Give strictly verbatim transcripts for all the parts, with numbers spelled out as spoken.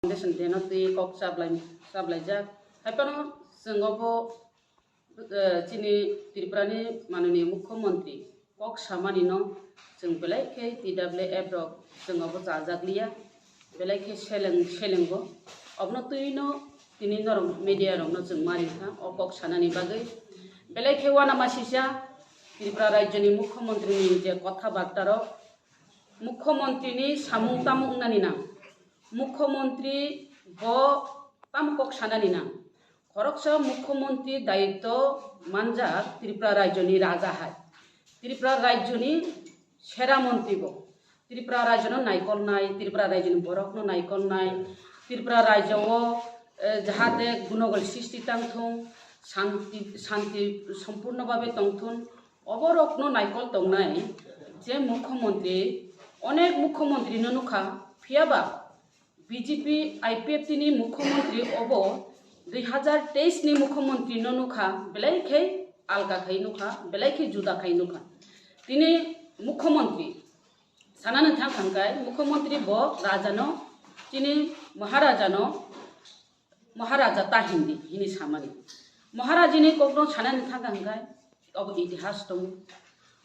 Foundation Day no twi kok chablai-, chablaijak. Hai phano chwng obo, eh, chini Tripura ni manoniya Mukhyamantri kok samani no chwng belai khe T W F rok chwng obo chajak liya, belai khe seleng, selengo. Obono twi no tini norok media rok no chwng mari kha o kok sanani bagwi. Belai khe uanama sisa Tripura rajyo ni Mukhyamantri ni je kotha barta rok, Mukhyamantri ni samung tamo wngnani nang? Mukhyamantri bo tamo kok sanani nang? Khoroksa Mukhyamantri dayitw manjak Tripura rajyoni raja hai. Tripura rajyoni sera mantri bo. Tripura rajyono naikolnai, Tripura rajyoni borokno naikolnai, Tripura rajyo o, eh, jahate gunogol sristi tangthung, shanti, shanti sompurno babe tongthun, oborokno naikol tongnai je Mukhyamantri, onek Mukhyamantri no nukha, phiyaba B J P I P F T ni Mukhyamantri obo dui hazar teis ni Mukhyamantri no nukha, belai khe alka khai nukha, belai khe juda khai nukha. Tini Mukhyamantri sanani thang thang khai Mukhyamantri bo raja no, chini Maharaja no Maharaja ta hindi hini samani. Maharaja ni kok no sanani thang thang khai obo itihas tongo.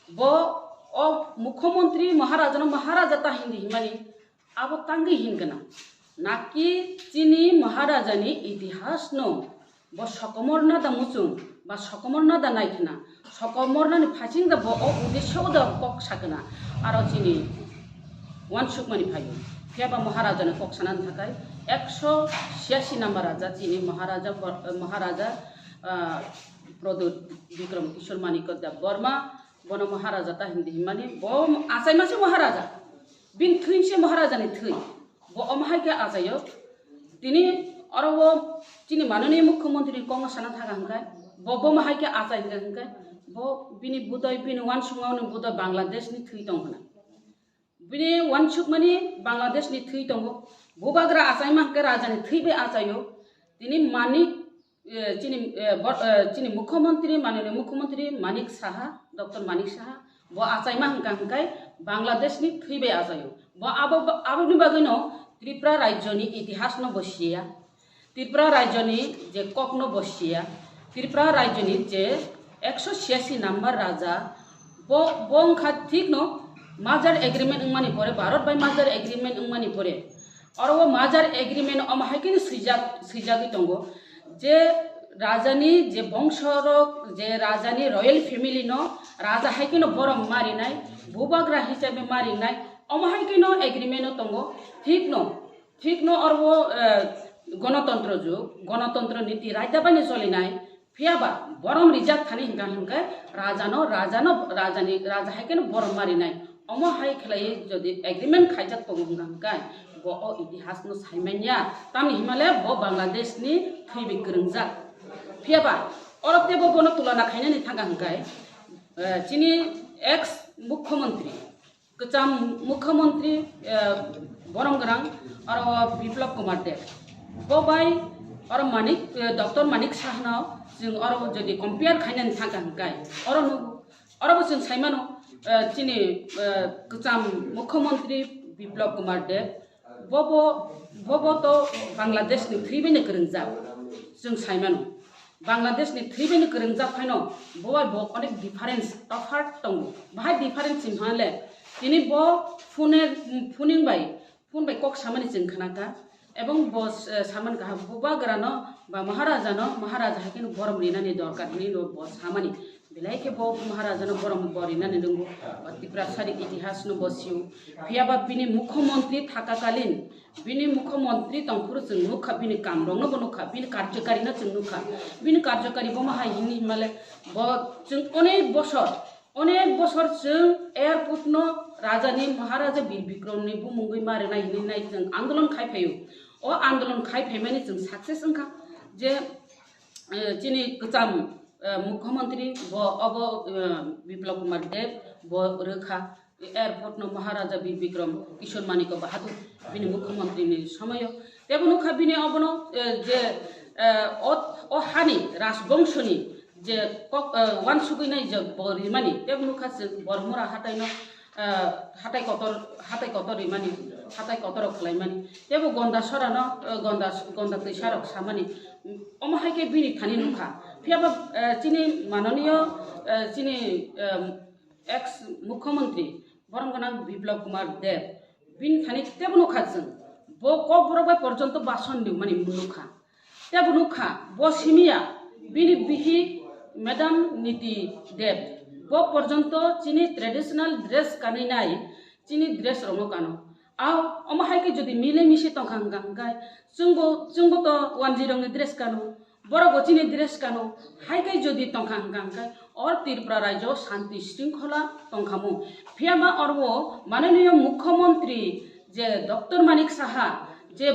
Bo o Mukhyamantri Maharaja no Maharaja ta hindi himani abo tangwi hin gana. Naki chini Maharaja ni itihas no bo sokomor nada muchung ba sokomor nada naikhna, sokomor nani phasing da bo o uddesyo da kok sakna aro chini uansukmani phaio. Phiyaba Maharaja ni kok sanani thakai ekso siyasi number raja chini Maharaja Bor-, Maharaja, ah, Pradyut Bikram Kishore Manikya Debbarma, bono Maharaja ta hindi himani, bo achaima se Maharaja. Bini thwi se Maharaja ni thwi. Bo omo hai khe achaio. Tini oro o chini manoni Mukhyamantri ni kok no sana thaga hwnkhe, bo, bo omo hai khe achai hwnkhe, hwnkhe bo bini budoi, bini uansukma ni budoi Bangladesh ni thwi tong khna. Bini uansukmani Bangladesh ni thwi tongo. Bubagra achaima hwnkhe raja ni thwi bai achaio. Tini Manik, eh, chini, eh, bor-, eh, chini Mukhyamantri, manoniya Mukhyamantri Manik Saha, Doctor Manik Saha, bo achaima hwnkha hwnkhe Bangladesh ni thwi bai achaio. Bo abo, aboni bagwino Tripura rajyo ni itihas no bo siya. Tripura rajyoni je kokno bo siya, Tripura rajyoni je ekso siyasi number raja, bo, bo wngkha thikno merger agreement wngmani pore, Bharat bai merger agreement wngmani pore, oro o merger agreement omo hai kheno swijak, swijagwi tongo je rajani je bongsorok, je rajani royal family no raja hai kheno borom marinai, bubagra hisabe marinai, omo hai kheno agreement o tongo, thikno. Thikno oro o, eh, gonotontro jug, gonotontro niti raida bai no cholinai, phiyaba borom rijak thani hwnkha hwnkhe rajano, rajano, rajani, raja hai kheno borom marinai. Omo hai khlaiwi jodi agreement khaijak tongo hwnkha hwnkhe bo o itihas no saimanya, tamni himale bo Bangladesh ni thwibi kwrwngjak. Phiyaba oro teibo bono tulona khainani thangkha hwnkhe, eh, chini ex mukhyamantri, kwcham mukhyamantri, eh, borom gwnang oro Biplab Kumar Deb. Bo bai oro Manik, eh, Doctor Manik Sahano chwng oro jodi compare khainani thangkha hwnkhe oro nugo, oro bo chwng saimano, eh, chini, eh, kwcham mukhyamantri Biplab Kumar Deb, bobo, bobo to Bangladesh ni thwi bai no kwrwngjak, chwng saimano. Bangladesh ni thwi bai no kwrwngjak phaino bo bai bo onek difference, tophat tongo. Bahai difference himhale tini bo phone, phoning bai, phone bai kok samani chwng khnakha. Ebong bo, eh, samani kaham bubagrano ba Maharajano, Maharaja hai kheno borom rinani dorkar hinwi no bo samani. Belai khe bo Maharajano borom bo rinani rwngo. Ba Tiprasari itihasno bo sio. Phiyaba bini mukhyamantri thakakalin, bini mukhyamantri tongphuru chwng nukha, bini kamrokno bo nukha, bini karjokari no chwng nukha. Bini karjokari bo ma hai hini himale bo chwng onek bosor, onek bosor chwng airport no rajani Maharaja Bir Bikram ni bumungwi ma rwnai hinwi nai chwng andolon khai phaio. O andolon khai phaimani chwng success wngkha je, eh, chini kwcham, eh, mukhyamantri bo obo, eh, Biplab Kumar Deb bo rwkha. Airport no Maharaja Bir Bikram Kishore Manikya Bahadur bini mukhyamantri ni somoyo. Tebo nukha bini obono, eh, je, eh, o, o hani rajbongshoni je kok, eh, uansugwi nai je bo rimani. Tebo nukha se Bormura hatai no, eh, hatai kotor, hatai kotor rimani. hatai kotorok khwlaimani. Tebo gonda sorano, eh, gonda, gonda twisarok samani. Omo hai khe bini thani nukha. Phiyaba, eh, chini mananiyo, eh, chini, eh, ex mukhyamantri borom gwnang Biplab Kumar Deb, bini thani tebo nukha chwng. Bo kokborok bai porjonto bason rimani nukha. Tebo nukha, bo simiya, bini bihik Madam Niti Deb, bo porjonto chini traditional dress kanwi nai, chini dress rokno kano. Ao, omo hai khe jodi mile misi tongkha hwnkha hwnkhe, chwngbo, chwngbo to wanjwi rokni dress kano, borok bo chini dress kano, hai khe jodi tongkha hwnkha hwnkhe, o Tripura rajyo shanti shringkhola tongkhamu. Phiyaba oro mananiyo mukhyamantri je Doctor Manik Saha je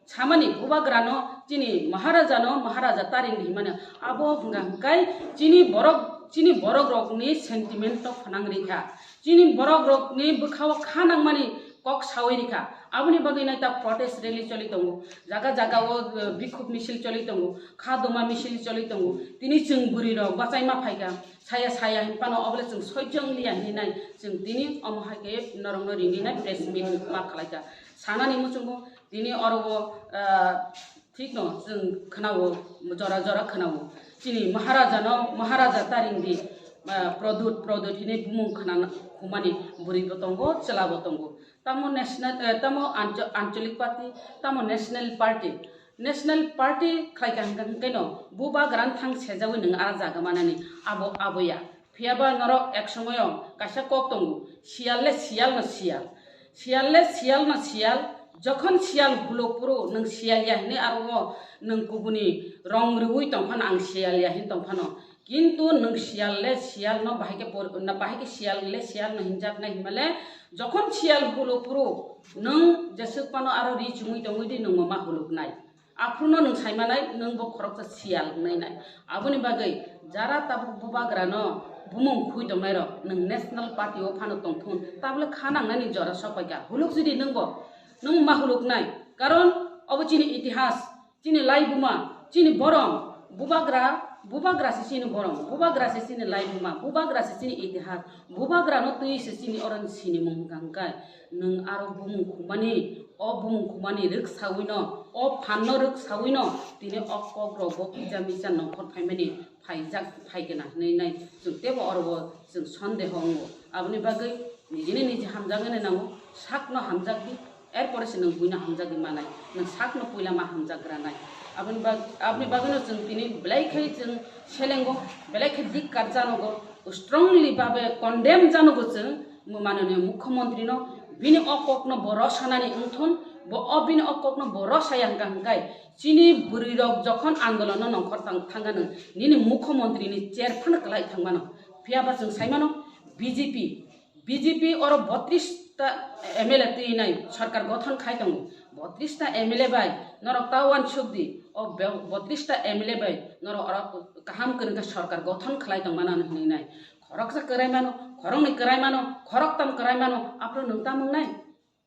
samani bubagrano chini Maharajano Maharaja ta ringdi himani abo hwnkha hwnkhe chini borok, chini borok rokni sentiment to phanang rikha, chini borok rokni bwkhao kha nangmani kok sawi rikha. Aboni bagwi nai ta protest rally choli tongo, jaga jaga o, eh, bikhuk misil choli tongo, kha doma misil choli tongo. Tini chwng bwrwi rok bachai ma phaikha, saya saya hin phano obole chwng sojjong liya hinwi nai chwng tini omo hai khe norokno ringwi nai press meet ma khlaikha. Sanani muchungo tini oro o, ah, thikno chwng khwnao, jora jora khwnao. Chini Maharajano, Maharaja ta ringdi, ah, Pradyut, Pradyut hinwi bumung khwnana humani bwrwi bo tongo, chwla bo tongo. Tamo national, eh, tamo ancho-, ancholik party, tamo national party. National party khlaikha hwnkha hwnkhe no bubagrano thang sejawi nwng ah jaga manani abo aboya. Phiyaba norok ek somoyo kaisa kok tongo, siyal le siyal no siyal. Siyal le siyal no siyal. Jokhon siyal hulo phuru nwng siyal ya hinwi aro o nwng kubuni rong rwui tongphano ang siyal ya hin tongphano. Kintu nwng siyal le siyal no bahai khe por-, na bahai khe siyal le siyal no hinjak nai hinmale jokhon siyal hulo phuru nwng jeswk phano aro ri chumui tongwi di nwng ma huluk nai. Aphuru no nwng sai manai, nwng bo khoroksa siyal wngnai nai. Aboni bagwi jara tabuk bubagrano bumung khui tongnai rok, nwng national party o phano tongthun, tabole kha nangnani jora sok paikha. Huluk jodi nwng bo, nwng ma huluk nai. Karon obo chini itihas, chini laibuma, chini borom, bubagra, bubagra se chini borom, bubagra se chini laibuma, bubagra se chini itihas, bubagrano twi se chini oroni sinimung hwnkha hwnkhe. Nwng aro bumung khumani, o bumung khumani rwksawino, o phanno rwksawino, tini o kokrokbo kisa misa nongkhor phaimani phaijak, phaigwna hinwi nai chwng teibo oro bo chwng sondeho wngo. Aboni bagwi nijini niji hamjaknani nango, sakno hamjakdi, erpore se nwng buino hamjakdi manai, nwng sakno puila ma hamjakgranai. Aboni bag-, aboni bagwino chwng tini belai khe chwng selengo, belai khe dikkar janogo, strongly babe condemn janogo chwng. Mananiya mukhyamantri no bini o kokno bo rosanani wngthun, bo o bini o kokno bo rosaya hwnkha hwnkhe chini bwrwi rok jokhon andolon no nongkhor tang-, thangkha nwng nini mukhyamantri ni chair phano kwlai thangmano. Phiyaba chwng saimano B J P, B J P oro botris ta M L A twi nai sarkar gothon khai tongo. Botris ta M L A bai norok ta uansuk di, o be-, botris ta M L A bai norok oro kaham kwrwngkha sarkar gothon khlai tongmano hinwi nai. Khoroksa kwrai mano, khoroknwi kwrai mano, khoroktam kwrai mano, aphuru nwng tamo wngnai?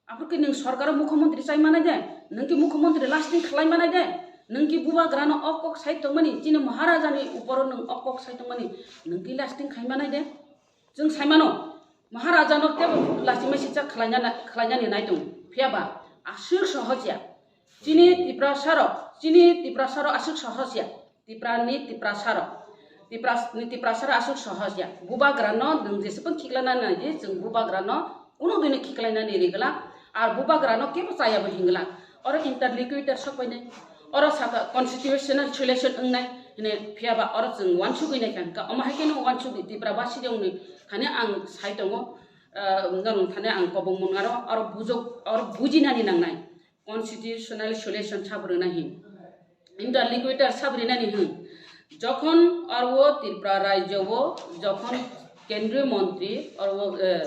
Aphuru khe nwng sorkaro mukhyamantri chai manai de? Nwng khe mukhyamantri lasting khlai manai de? Nwng khe bubagrano o kok sai tongmani, chini Maharajani uporo nwng o kok sai tongmani, nwng khe lasting khai manai de? Chwng sai mano, Maharajano teibo lasima sijak khlaina-, khlainani nai tongo. Phiyaba aswk sohos ya. Chini Tiprasarok, chini Tiprasarok aswk sohos ya. Tiprani Tiprasarok. Tipras-, ni Tiprasarok aswk sohos ya. Bubagrano nwng jeswk khiklaina nai di, chwng bubagrano kunu dino khiklainani rigwla. Ar bubagrano kebo chayabo hingwla. Oro interlocutor sokbainai. Oro saka constitutional solution wngnai hwnwi phiyaba oro chwng uansugwi naikha hwnkha. Omo hai kheno uansugwi Tipra basi rokni thani ang sai tongo, ah, norok thani ang kobong mwnaro, oro bujok, oro bujinani nangnai. Constitutional solution sabo rwna hin. Interlocutor sabo rwnani hin. Jokhon oro Tripura rajyo o jokhon kendriyo montri oro, eh,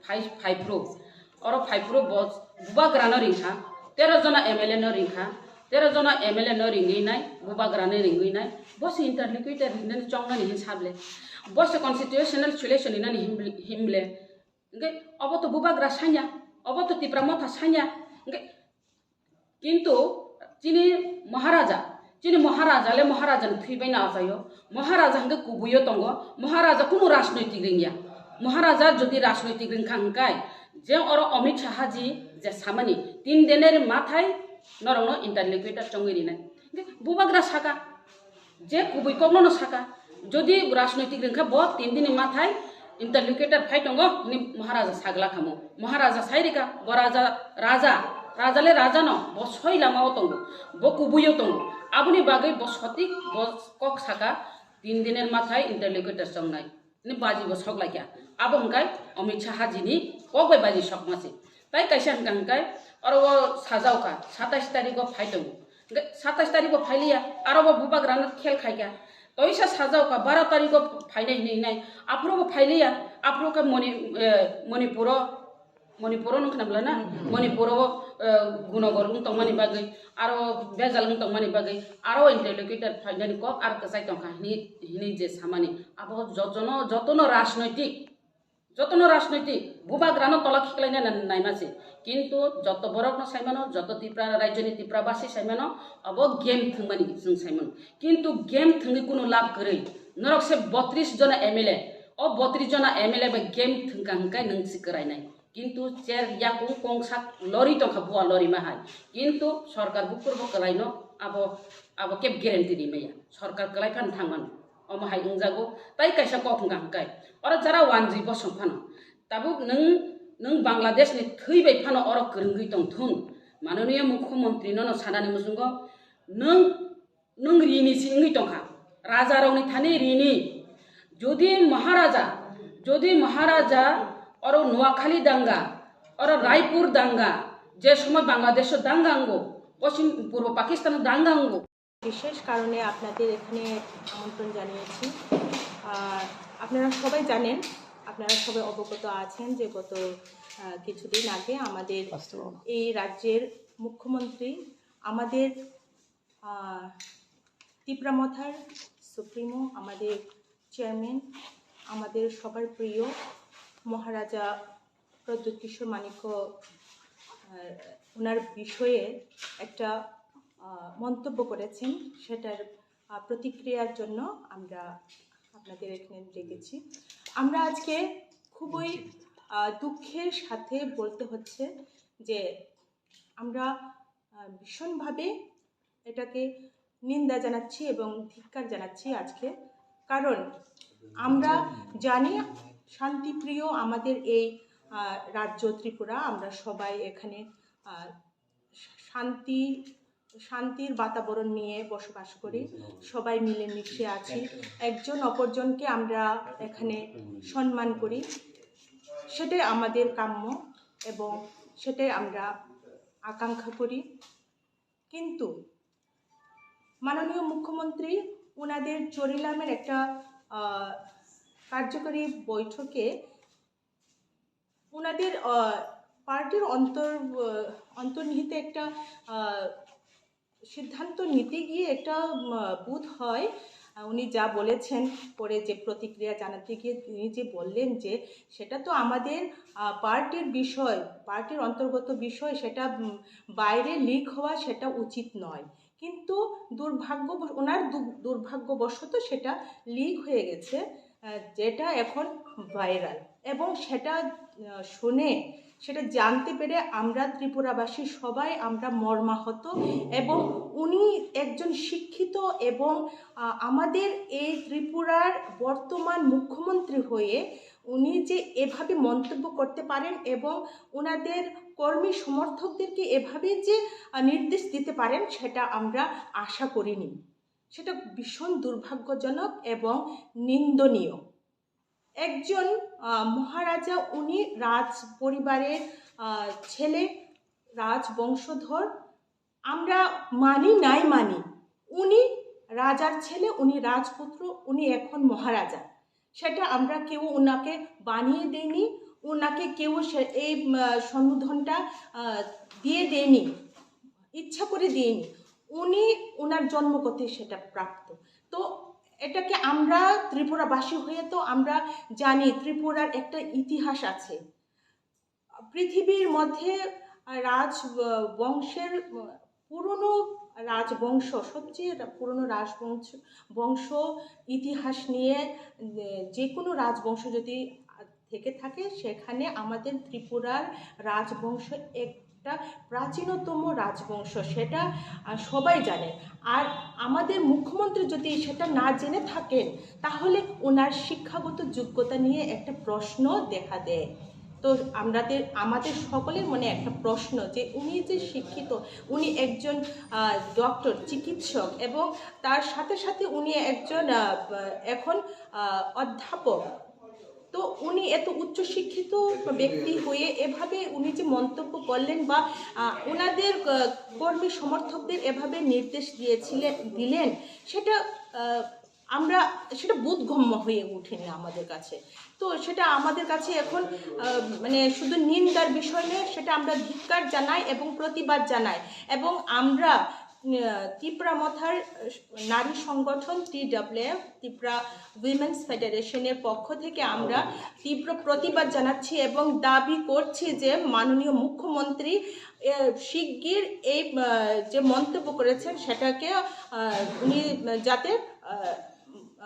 phai, phaiphuru. Oro phaiphuru bo bubagrano ringkha, tero jona M L A no ringkha, tero jona M L A no ringwi nai, bubagrano ringwi nai. Bo se interlocutor hinani chongnani hin sable. Bo se constitutional solution hinani him-, himle. Hingke obo to bubagra sanya, obo to Tipra motha sanya. Hingke kintu chini Maharaja, chini Maharaja le Maharaja ni thwi bai na achaio. Maharaja hingke kubuio tongo. Maharaja kunu rajnoitik ringya. Maharaja jodi rajnoitik ringkha hingkai, je oro Amit Shah ji, Je samani tin dinor mathai norokno interlocutor chongwi rinai. Hwnkhe bubagra saka, je kubui kokno no saka, jodi rajnoitik rwngkha bo tin dinni mathai interlocutor phai tongo hwnwi Maharaja sagla kamo. Maharaja sai rika, bo raja, raja, raja le raja no, bo soi lama o tongo, bo kubui o tongo. Aboni bagwi bo sotik, bo kok saka tin dinor mathai interlocutor chongnai. Ni baji bo sok laikha. Abo hwnkhe Amit Shah jini kok bai baji sokma se. Tai kaisa hwnkha hwnkhe oro o sajao kha, satais tarikh o phai tongo. Hwnkhe satais tarikh o phai liya, aro bo bubagrano khel khai kha. Toisa sajao kha, baro tarikh o phainai hinwi hinai. Aphuru bo phai liya, aphuru khe Moni-, eh, Manipur o Manipur o nung khna bwla na? Manipur o, eh, gunogor wng tongmani bagwi, aro bejal wng tongmani bagwi, aro interlocutor phainani kok aro kwchai tongkha hini, hini je samani. Abo jotono, jotono rajnoitik, jotono rajnoitik bubagrano tola khiklaina na-, naima se. Kintu joto borokno saimano, joto Tipra rajyoni Tipra basi saimano, abo game thwngmani chwng saimano. Kintu game thwngwi kunu lab kwrwi. Norok se botris jona M L A, o botris jona M L A bai game thwngkha hwnkhe nwng se kwrainai. Kintu chair yakung kongsak lori tongkha, bua lorima hai. Kintu sorkar bukur bo kwlaino abo, abo keb guarantee rimaya. Sorkar kwlai phano thangmano. Omo hai wngjago. Tai kaisa kok wngkha hwnkhe. Oro jara wanjwi bosong phano. Tabuk nwng, nwng Bangladesh ni thwi bai phano oro kwrwngwi tongthung. Mananiya Mukhyamantri nono sanani muchungo nwng Nwng rini si wngwi tongkha. Raja rokni thani rini. Jodi Maharaja, jodi Maharaja oro Noakhali danga, oro Raipur danga, je somoy Bangladesh o danga wngo, Poschim Purbo Pakistan o danga wngo. বিশেষ কারণে আপনাদের এখানে আমন্ত্রণ জানিয়েছি। আহ, আপনারা সবাই জানেন, আপনারা সবাই অবগত আছেন যে গত, আহ, কিছুদিন আগে আমাদের এই রাজ্যের মুখ্যমন্ত্রী আমাদের, আহ, তিপ্রা মথার সুপ্রিমো, আমাদের চেয়ারম্যান, আমাদের সবার প্রিয় মহারাজা প্রদ্যোৎ কিশোর মাণিক্য, আহ, ওনার বিষয়ে একটা, আহ, মন্তব্য করেছেন, সেটার, আহ, প্রতিক্রিয়ার জন্য আমরা আপনাদের এখানে ডেকেছি। আমরা আজকে খুবই, আহ, দুঃখের সাথে বলতে হচ্ছে যে আমরা, আহ, ভীষণভাবে এটাকে নিন্দা জানাচ্ছি এবং ধিক্কার জানাচ্ছি আজকে। কারণ আমরা জানি শান্তিপ্রিয় আমাদের এই, আহ, রাজ্য ত্রিপুরা, আমরা সবাই এখানে, আহ, শান্তি, শান্তির বাতাবরণ নিয়ে বসবাস করি, সবাই মিলেমিশে আছি, একজন অপরজনকে আমরা এখানে সম্মান করি, সেটাই আমাদের কাম্য এবং সেটাই আমরা আকাঙ্ক্ষা করি। কিন্তু মাননীয় মুখ্যমন্ত্রী ওনাদের চরিলামের একটা, আহ, কার্যকরী বৈঠকে ওনাদের, আহ, পার্টির অন্তর-, আহ, অন্তর্নিহিত একটা, আহ, সিদ্ধান্ত নিতে গিয়ে একটা, উম, বোধ হয়, আহ, উনি যা বলেছেন, পরে যে প্রতিক্রিয়া জানাতে গিয়ে তিনি যে বললেন যে সেটা তো আমাদের, আহ, পার্টির বিষয়, পার্টির অন্তর্গত বিষয়, সেটা, উম, বাইরে লিক হওয়া সেটা উচিত নয়। কিন্তু দুর্ভাগ্য, ওনার দু-, দুর্ভাগ্যবশত সেটা লিক হয়ে গেছে, আহ, যেটা এখন ভাইরাল। এবং সেটা, আহ, শুনে, সেটা জানতে পেরে আমরা ত্রিপুরাবাসী সবাই আমরা মর্মাহত। এবং উনি একজন শিক্ষিত এবং, আহ, আমাদের এই ত্রিপুরার বর্তমান মুখ্যমন্ত্রী হয়ে উনি যে এভাবে মন্তব্য করতে পারেন এবং ওনাদের কর্মী সমর্থকদেরকে এভাবে যে, আহ, নির্দেশ দিতে পারেন, সেটা আমরা আশা করিনি। সেটা ভীষণ দুর্ভাগ্যজনক এবং নিন্দনীয়। একজন, আহ, মহারাজা, উনি রাজ পরিবারের, আহ, ছেলে, রাজবংশধর। আমরা মানি নাই মানি, উনি রাজার ছেলে, উনি রাজপুত্র, উনি এখন মহারাজা। সেটা আমরা কেউ ওনাকে বানিয়ে দেইনি, ওনাকে কেউ সে-, এই, উম, আহ, সম্বোধনটা, আহ, দিয়ে দেইনি, ইচ্ছা করে দেইনি। উনি ওনার জন্মগতই সেটা প্রাপ্ত। তো এটাকে আমরা ত্রিপুরাবাসী হয়ে তো আমরা জানি ত্রিপুরার একটা ইতিহাস আছে। পৃথিবীর মধ্যে রাজ, আহ, বংশের, আহ, পুরনো রাজবংশ, সবচেয়ে রা-, পুরনো রাজবংশ, বংশ ইতিহাস নিয়ে, আহ, যে কোনো রাজবংশ যদি থেকে থাকে, সেখানে আমাদের ত্রিপুরার রাজবংশ এক-, এটা প্রাচীনতম রাজবংশ, সেটা আহ, সবাই জানে। আর আমাদের মুখ্যমন্ত্রী যদি সেটা না জেনে থাকেন, তাহলে ওনার শিক্ষাগত যোগ্যতা নিয়ে একটা প্রশ্ন দেখা দেয়। তো আমাদের আমাদের সকলের মনে একটা প্রশ্ন যে উনি যে শিক্ষিত, উনি একজন ডক্টর, চিকিৎসক, এবং তার সাথে সাথে উনি একজন আহ, এখন আহ, অধ্যাপক। তো উনি এত উচ্চশিক্ষিত ব্যক্তি হয়ে এভাবে উনি যে মন্তব্য করলেন বা আহ, ওনাদের আহ, কর্মী সমর্থকদের এভাবে নির্দেশ দিয়েছিলেন দিলেন, সেটা আহ, আমরা সেটা বোধগম্য হয়ে ওঠেনি আমাদের কাছে। তো সেটা আমাদের কাছে এখন আহ, মানে শুধু নিন্দার বিষয় নয়, সেটা আমরা ধিক্কার জানাই এবং প্রতিবাদ জানাই। এবং আমরা আহ, তিপ্রা মথার নারী সংগঠন টিডব্লিউএফ, ত্রিপুরা উইমেন্স ফেডারেশনের পক্ষ থেকে আমরা তীব্র প্রতিবাদ জানাচ্ছি এবং দাবি করছি যে মাননীয় মুখ্যমন্ত্রী আহ, শিগগির এই আহ, যে মন্তব্য করেছেন সেটাকে আহ, উনি যাতে আহ,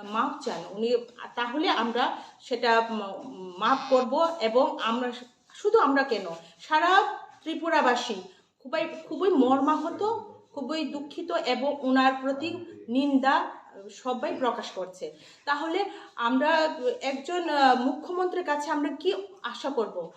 মাফ চান উনি, তাহলে আমরা সেটা উম, মাফ করব। এবং আমরা শুধু আমরা কেন, সারা ত্রিপুরাবাসী খুবই খুবই মর্মাহত, খুবই দুঃখিত এবং ওনার প্রতি নিন্দা আহ, সবাই প্রকাশ করছে। তাহলে আমরা একজন আহ, মুখ্যমন্ত্রীর কাছে আমরা কি আশা করব?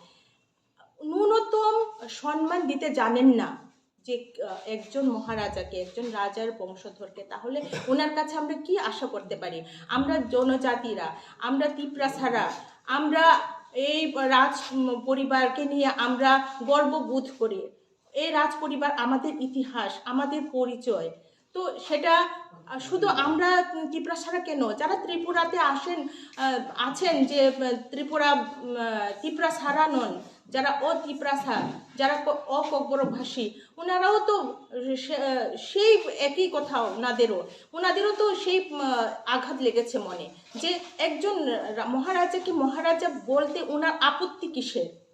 ন্যূনতম সম্মান দিতে জানেন না যে আহ, একজন মহারাজাকে, একজন রাজার বংশধরকে, তাহলে ওনার কাছে আমরা কি আশা করতে পারি? আমরা জনজাতিরা, আমরা তিপ্রাসারা, আমরা এই রাজ উম, পরিবারকে নিয়ে আমরা গর্ববোধ করি। এই রাজ পরিবার আমাদের ইতিহাস, আমাদের পরিচয়। তো সেটা আহ, শুধু আমরা উম, তিপ্রাসারা কেন, যারা ত্রিপুরাতে আসেন আহ, আছেন যে উম, ত্রিপুরা উম, আহ, তিপ্রাসারা নন, যারা অতিপ্রাসা, যারা ক- অককবরকভাষী, ওনারাও তো সে- আহ, সেই একই কথা ওনাদেরও ওনাদেরও তো সেই উম, আঘাত লেগেছে মনে, যে একজন রা- মহারাজাকে মহারাজা বলতে ওনার আপত্তি কিসের?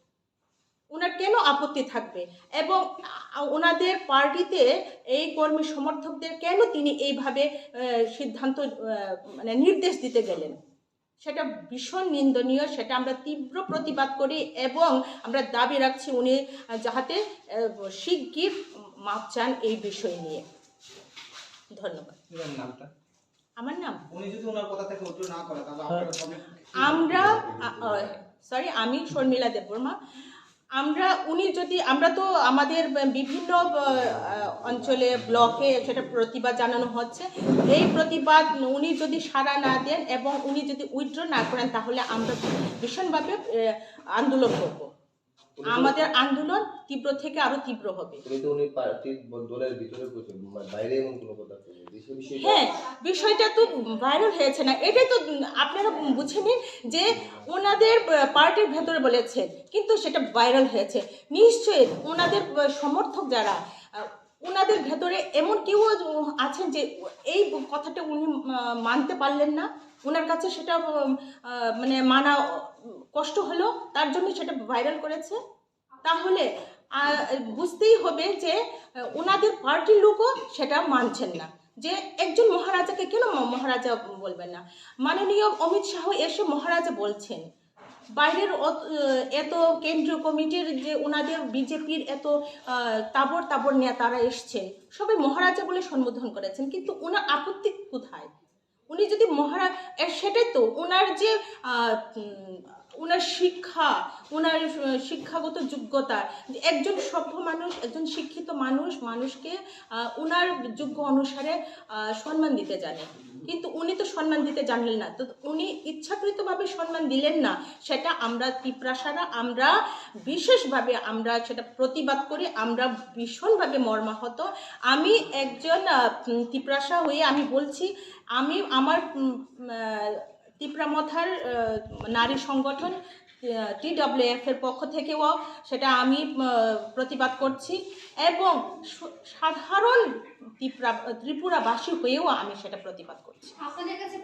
ওনার কেন আপত্তি থাকবে? এবং আ- ওনাদের পার্টিতে এই কর্মী সমর্থকদের কেন তিনি এইভাবে আহ, সিদ্ধান্ত আহ, মানে নির্দেশ দিতে গেলেন? সেটা ভীষণ নিন্দনীয়। সেটা আমরা তীব্র প্রতিবাদ করি এবং আমরা দাবি রাখছি উনি আহ, যাহাতে আহ, শিগগির মাপ চান এই বিষয় নিয়ে। ধন্যবাদ। কি জানি নামটা? আমার নাম? উনি যদি ওনার কথা থেকে উঠে না করে, তাহলে আপনারা সবাই আমরা সরি, আমি শর্মিলা দেববর্মা। আমরা উনি যদি আমরা তো আমাদের বিভিন্ন আহ, অঞ্চলে, ব্লকে সেটা প্রতিবাদ জানানো হচ্ছে। এই প্রতিবাদ উনি যদি সাড়া না দেন এবং উনি যদি উইথড্র না করেন, তাহলে আমরা ভীষণভাবে আহ, আন্দোলন করব। আমাদের আন্দোলন তীব্র থেকে আরো তীব্র হবে। উনি তো উনি পার্টির ব- দলের ভিতরে করছেন, মা- বাইরে এমন কোনো কথা তো নেই। এই সব বিষয়ে হ্যাঁ, বিষয়টা তো ভাইরাল হয়েছে না, এটাই তো আপনারা বুঝে নিন যে ওনাদের আহ, পার্টির ভেতরে বলেছেন, কিন্তু সেটা ভাইরাল হয়েছে। নিশ্চয়ই ওনাদের আহ, সমর্থক যারা আহ, ওনাদের ভেতরে এমন কেউ আছেন যে এই কথাটা উনি আহ, মানতে পারলেন না, ওনার কাছে সেটা উম, আহ, মানে মানা উম, কষ্ট হলো, তার জন্য সেটা ভাইরাল করেছে। তাহলে আহ, বুঝতেই হবে যে আহ, ওনাদের পার্টির লোকও সেটা মানছেন না, যে একজন মহারাজাকে কেন ম- মহারাজা বলবেন না। মাননীয় অমিত শাহ এসে মহারাজা বলছেন, বাইরের অত- আহ, এত কেন্দ্রীয় কমিটির যে ওনাদের বিজেপির এত আহ, তাবর তাবর নেতারা এসছেন, সবাই মহারাজা বলে সম্বোধন করেছেন, কিন্তু ওনার আপত্তি কোথায়? উনি যদি মহারাজ এ, সেটাই তো ওনার যে আহ, উম, ওনার শিক্ষা, ওনার আহ, শিক্ষাগত যোগ্যতা, যে একজন সভ্য মানুষ, একজন শিক্ষিত মানুষ, মানুষকে আহ, ওনার যোগ্য অনুসারে আহ, সম্মান দিতে জানে, কিন্তু উনি তো সম্মান দিতে জানলেন না। তো উনি ইচ্ছাকৃতভাবে সম্মান দিলেন না, সেটা আমরা তিপ্রাসারা আমরা বিশেষভাবে আমরা সেটা প্রতিবাদ করি। আমরা ভীষণভাবে মর্মাহত। আমি একজন আহ, উম, তিপ্রাসা হয়ে আমি বলছি, আমি আমার উম, আহ, তিপ্রা মথার আহ, নারী সংগঠন টিডব্লিউএফ এর পক্ষ থেকেও সেটা আমি আহ, প্রতিবাদ করছি এবং স- সাধারণ ত্রিপুরা ত্রিপুরাবাসী হয়েও আমি সেটা প্রতিবাদ করছি। আপনাদের কাছে